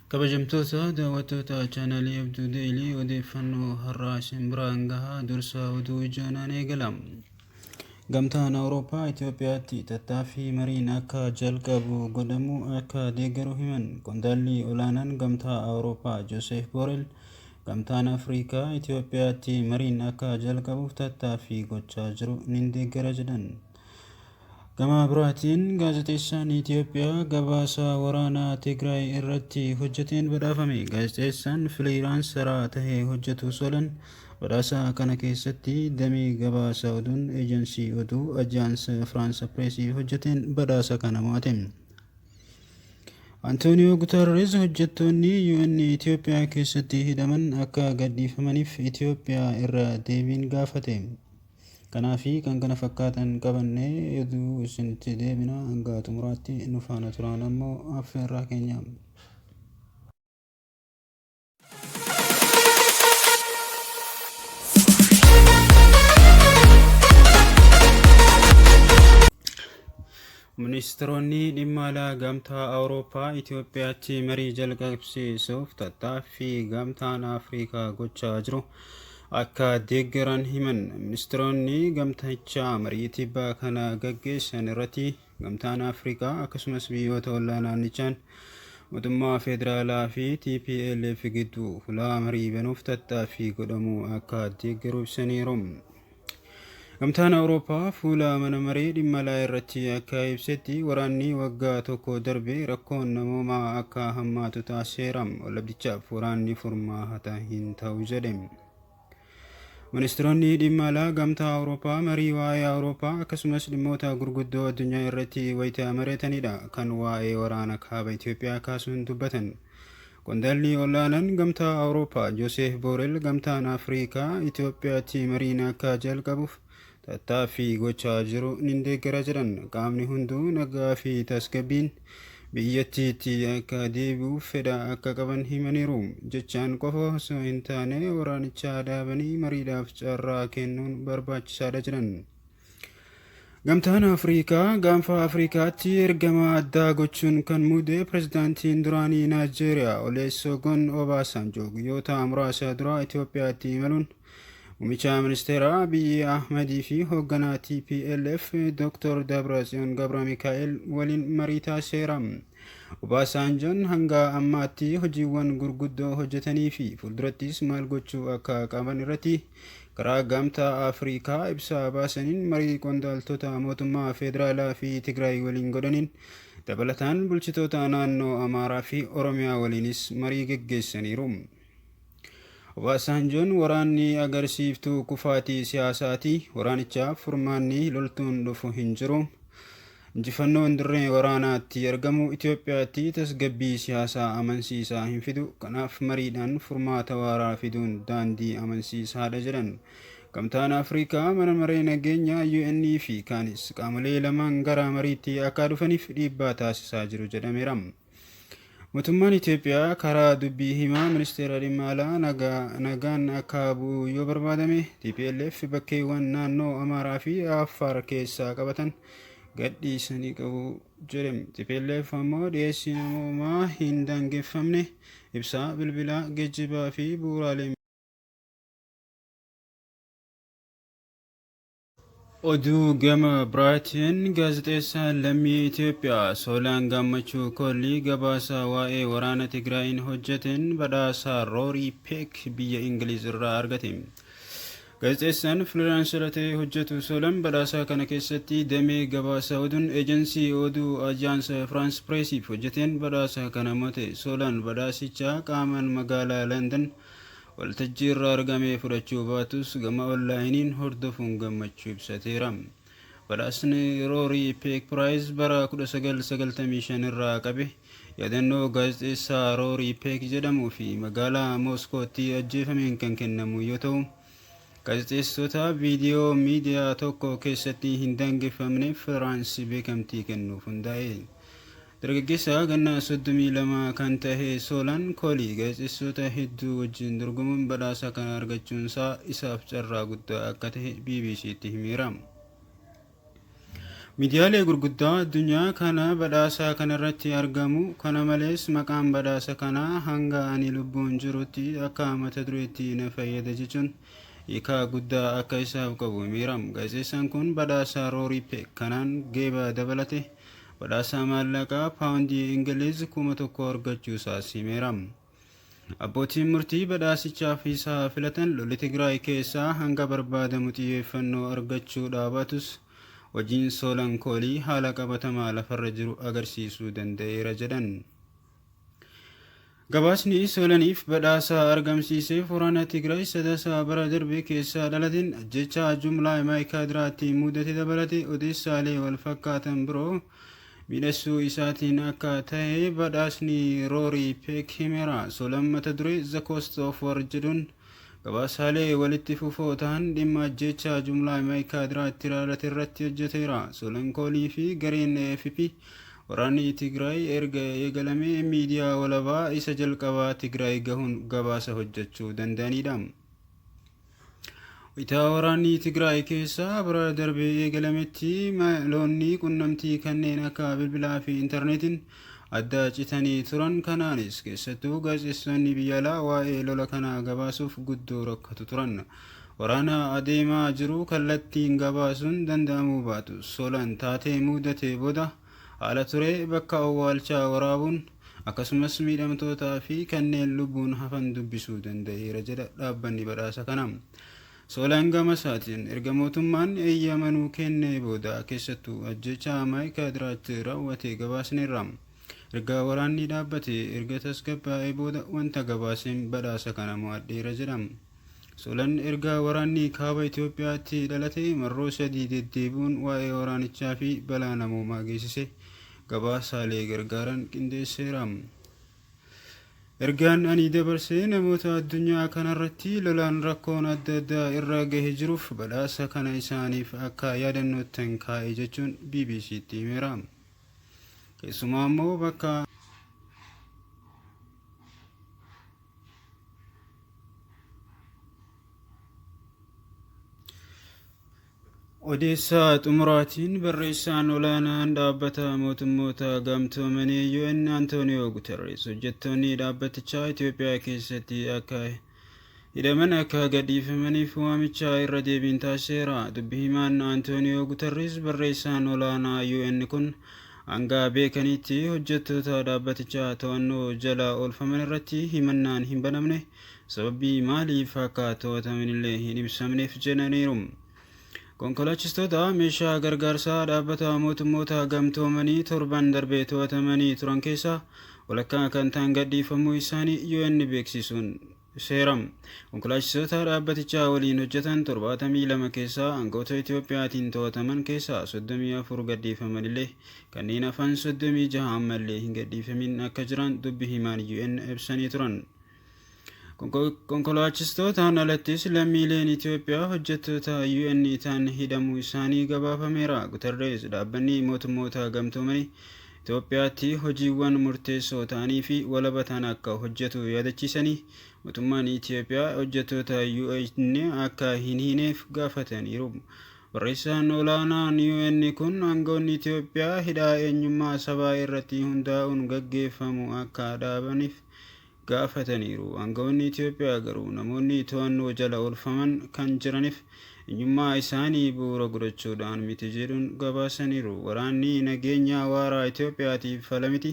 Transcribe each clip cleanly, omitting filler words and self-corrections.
Kabajamtoota daawwattoota chaanalii Abduu Deelii, odeeffannoo har'aa isin biraan gahaa. Dursa oduu ijoonaan eegala. Gamtaan Awurooppaa Itoophiyaatti tattaaffii mariin akka jalqabu godhamu akka deeggaru himan. Qondaalli olaanaan Gamtaa Awurooppaa Jooseef Boorel Gamtaan Afrikaa Itoophiyaatti mariin akka jalqabuuf tattaaffii gochaa jiru nin deeggara jedhan. Gama biraatiin, gaazexeessaan Itoophiyaa gabaasa waraanaa Tigraay irratti hojjeteen badhaafame. Gaazexeessaan firiilaansaraa tahee hojjetu Solan badhaasa kana keessatti damee gabaasa oduun eejansii oduu Ajaans Firaans Pireesii hojjeteen badhaasa kana mo'ate. Antooniyoo Guterres hojjettoonni UN Itoophiyaa keessatti hidhaman akka gadhiifamaniif Itoophiyaa irra deebiin gaafate. Kanaa fi kan kana fakkaatan qabannee oduu isinitti deebina. Hanga xumuraatti nu faana turaan ammoo affeerraa keenya. Ministiroonni dhimma alaa Gamtaa Awurooppaa Itoophiyaatti marii jalqabsiisuuf tattaaffii Gamtaan Afrikaa gochaa jiru akka deeggaran himan. Ministiroonni gamtichaa marii tibba kana gaggeessan irratti Gamtaan Afrikaa akkasumas biyyoota ollaa naannichaan mootummaa federaalaa fi TPLF gidduu hulaa marii banuuf tattaaffii godhamu akka deeggaru ibsaniiru. Gamtaan Awurooppaa fuula mana maree dhimma alaa irratti akka ibsetti, waraanni waggaa tokko darbe rakkoon namoomaa akka hammaatu taasiseera. Waldhabdichaaf waraanni furmaata hin ta'u jedhe. Ministiroonni dhimma alaa Gamtaa Awurooppaa marii waa'ee Awurooppaa akkasumas dhimmoota gurguddoo addunyaa irratti wayita mari'atanidha kan waa'ee waraana kaaba Itoophiyaa kaasuun dubbatan. Qondaalli ol'aanaan Gamtaa Awurooppaa Joseef Boorel Gamtaan Afriikaa Itoophiyaatti mariin akka jalqabuuf tattaaffii gochaa jiru nin deeggara jedhan. Qaamni hunduu nagaa fi tasgabbiin biyyattiitti akka deebi'uuf fedha akka qaban himaniiru. Jechaan qofa osoo hin taane waraanicha dhaabanii mariidhaaf carraa kennuun barbaachisaadha jedhan. Gamtaan Afriikaa Gaanfa Afriikaatti ergama addaa gochuun kan muude pirezidaantiin duraanii Naayijeeriyaa Olusegun Obasanjo guyyoota muraasa dura Itoophiyaatti imaluun muummicha ministeeraa Abiyyi Ahmadii fi hoogganaa TPLF Dr. Dabratsiyoon Gabra Mikaa'el waliin marii taasiseera. Obaasaanjoon hanga ammaatti hojiiwwan gurguddoo hojjetanii fi fuuldurattis maal gochuu akka qaban irratti karaa Gamtaa Afriikaa ibsa baasaniin, marii qondaaltota mootummaa federaalaa fi Tigraay waliin godhaniin dabalataan bulchitoota naannoo Amaaraa fi Oromiyaa waliinis marii geggeessaniiru. Obaasaanjoon waraanni agarsiiftuu kufaatii siyaasaati. Waraanichaaf furmaanni loltuun dhufu hin jiru. Injifannoon dirree waraanaatti argamu Itoophiyaatti tasgabbii siyaasaa amansiisaa hin fidu. Kanaaf mariidhaan furmaata waaraa fiduun daandii amansiisaadha jedhan. Gamtaan Afrikaa, mana maree nageenyaa UN fi kaanis qaamolee lamaan gara mariitti akka dhufaniif dhiibbaa taasisaa jiru jedhameera. Mootummaan Itoophiyaa karaa dubbii himaa ministeera dhimma alaa nagaan akka bu'u yoo barbaadame TPLF bakkeewwan naannoo Amaaraa fi Affaar keessaa qabatan gadhiisanii qabu jedhe. TPLF ammoo dhiyeessii namoomaa hin daangeffamne, ibsaa, bilbilaa, geejjibaa fi bu'uuraalee. Oduu gama biraatiin, gaazexeessaan lammii Itoophiyaa Soolaan Gammachuu Kollii gabaasa waa'ee waraana Tigraayin hojjeteen badhaasa Roorii Peek biyya Ingiliz irraa argate. Gaazexeessaan firiilaansara ta'ee hojjetu Soolaan badhaasa kana keessatti damee gabaasa oduun eejansii oduu Ajaans Firaans Pireesiif hojjeteen badhaasa kana mo'ate. Soolaan badhaasicha qaamaan magaalaa Landan waltajjii irra argamee fudhachuu baatus, gama onlaayiniin hordofuun gammachuu ibsateera. Badhaasni Roorii Peek Piraayiz bara 1995 irraa qabe yaadannoo gaazexeessaa Roorii Peek jedhamuu fi magaalaa Mooskootti ajjeefameen kan kennamu yoo ta'u, gaazexeessitoota viidiyoo miidiyaa tokko keessatti hin daangeffamneef Firaansi beekamtii kennuuf hundaa'e. Dargaggeessa ganna 32 kan tahe Soolaan Koolii gaazexeessitoota hedduu wajjin dorgomuun badhaasa kana argachuunsaa isaaf carraa guddaa akka tahe BBC'tti himeera. Miidiyaalee gurguddaa addunyaa kana badhaasa kanarratti argamu. Kana malees maqaan badhaasa kanaa hanga ani lubbuun jirutti akka mata dureetti na fayyada jechuun hiikaa guddaa akka isaaf qabu himeera. Gaazexeessaan kun badhaasa Roorii Peek kanaan geeba dabalate badhaasa maallaqaa paawundii Ingiliiz 1000 argachuusaas himeera. Abbootiin murtii badhaasichaaf isa filatan lolli Tigraay keessaa hanga barbaadamu xiyyeeffannoo argachuu dhaabatus hojiin Soolan Koolii haala qabatamaa lafarra jiru agarsiisuu danda'eera jedhan. Gabaasni Soolaniif badhaasa argamsiiseef waraana Tigraay Sadaasa bara darbe keessaa dhalateen ajjechaa jumlaa Maayikaadiraatti mudate dabalate odeessaalee wal fakkaatan biroo miidhagsuu isaatiin akka ta'e badhaasni Roorii Peek himeera. Soolan mata duree The Cost of War jedhuun gabaasaalee walitti fufoo ta'an dhimma ajjechaa jumlaa Maayikaadiraatti dhalate irratti hojjeteera. Soolan Koolii fi gareen AFP waraanni Tigraay erga eegalamee miidiyaa walabaa isa jalqabaa Tigraay gahuun gabaasa hojjechuu danda'anidha. Itaa waraanni Tigraay keessaa bara darbee eegalametti maloonni qunnamtii kanneen akka bilbilaa fi intarneetiin adda citanii turan. Kanaanis keessattuu gaazexeessonni biyya alaa waa'ee lola kanaa gabaasuuf guddoo rakkatu turan. Waraana adeemaa jiru kallattiin gabaasuun danda'amuu baatu Solan taatee mudate booda haala ture bakka awwaalchaa waraabuun akkasumas miidhamtootaa fi kanneen lubbuun hafan dubbisuu danda'eera jedha dhaabbanni badhaasa kana. Soolaan gama isaatiin erga mootummaan eeyyama nuu kennee booda keessattuu ajjechaa Maayikaadiraatti raawwate gabaasneerra. Erga waraanni dhaabbate erga tasgabbaa'ee booda wanta gabaaseen badhaasa kana mo'adheera jedha. Soolan erga waraanni kaaba Itoophiyaatti dhalate marroo sadii deddeebi'uun waa'ee waraanichaa fi balaa namoomaa geessise gabaasaalee gargaaran qindeesseera. Ergaan ani dabarsee namoota addunyaa kanarratti lolaan rakkoon adda addaa irra gahe jiruuf badhaasa kana isaaniif akka yaadannootti kaa'e jechuun BBCtti himeera. Keessumaa immoo bakka Odeessaa xumuraatiin barreessaan olaanaan dhaabbata mootummoota gamtoomanii UN Antooniyoo Guterres hojjettoonni dhaabbatichaa Itoophiyaa keessatti akka hidhaman akka gadhiifamaniif waamicha irra deebiin taasiseera. Dubbi himaan Antooniyoo Guterres barreessaan olaanaa UN kun hanga beekanitti hojjettoota dhaabbatichaa to'annoo jala oolfaman irratti himannaan hin banamne, sababii maaliif akka to'atamanillee hin ibsamneef jedhaniiru. Konkolaachistoota meeshaa gargaarsaa dhaabbata mootummoota gamtoomanii torban darbee to'atamanii turan keessaa walakkaa kan ta'an gadhiifamuu isaanii UN beeksisuun seera. Konkolaachistoota dhaabbatichaa waliin hojjetan 72 keessaa aangawoota Itoophiyaatiin to'ataman keessaa 34 gadhiifamanillee kanneen hafan 36 ammallee hin gadhiifamin akka jiran dubbi himaan UN ibsanii turan. Konkolaachistootaan alattis lammiileen Itoophiyaa hojjettoota UN ta'an hidhamuu isaanii gabaafameera. Guterres dhaabbanni mootummoota gamtoomanii Itoophiyaatti hojiiwwan murteessoo ta'anii fi walaba ta'an akka hojjetu yaadachiisanii mootummaan Itoophiyaa hojjettoota UN akka hin hiineef gaafataniiru. Barreessaan olaanaan UN kun aangawoonni Itoophiyaa hidhaa eenyummaa sabaa irratti hundaa'uun gaggeeffamu akka dhaabaniif gaafataniiru. Aangawoonni Itoophiyaa garuu namoonni to'annoo jala oolfaman kan jiraniif eenyummaa isaanii bu'uura godhachuudhaan miti jedhuun gabaasaniiru. Waraanni nageenya waaraa Itoophiyaatiif fala miti,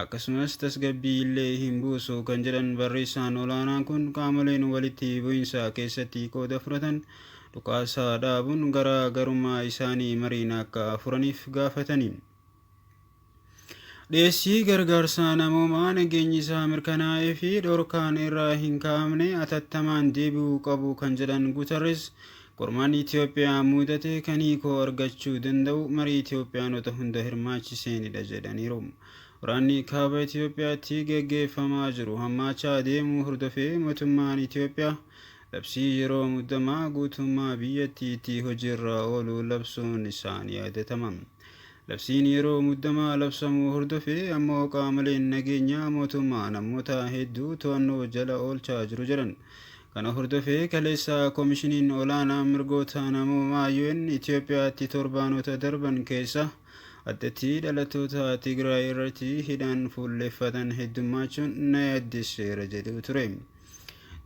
akkasumas tasgabbii illee hin buusu kan jedhan barreessaan olaanaan kun qaamoleen walitti bu'iinsa keessatti qooda fudhatan dhukaasa dhaabuun gara garummaa isaanii mariin akka furaniif gaafatani. Dhiyeessii gargaarsaa namoomaa nageenyi isaa mirkanaa'ee fi dhorkaan irraa hin kaa'amne atattamaan deebi'uu qabu kan jedhan Guterres, qormaanni Itoophiyaa mudate kan hiikoo argachuu danda'u marii Itoophiyaanota hunda hirmaachiseenidha jedhaniiru. Waraanni kaaba Itoophiyaatti geggeeffamaa jiru hammaachaa deemuu hordofee mootummaan Itoophiyaa labsii yeroo muddamaa guutummaa biyyattiitti hojiirra oolu labsuun isaan yaadatama. Labsiin yeroo muddamaa labsamuu hordofee ammoo qaamoleen nageenyaa mootummaa namoota hedduu to'annoo jala oolchaa jiru jedhan. Kana hordofee kaleessa Koomishiniin Olaanaa Mirgoota Namoomaa UN Itoophiyaatti torbaanota darban keessa addatti dhalattoota Tigraay irratti hidhaan fuulleffatan heddummachuun na yaaddesseera jedhee ture.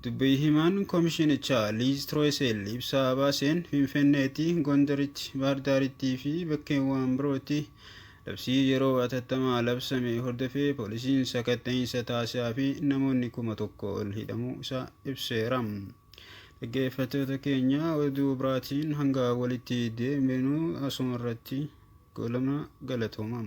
Dubbii himaan koomishinichaa Liiz Tiroosel ibsa baaseen Finfinneetti, Gondaritti, Baahirdaaritti fi bakkeewwan birootti labsii yeroo atattamaa labsame hordofee poolisiin sakatta'iinsa taasisaa fi namoonni 1000 ol hidhamuu isaa ibseera. Dhaggeeffattoota keenya, oduu biraatiin hanga walitti deebinu asuma irratti goolabna, galatooma.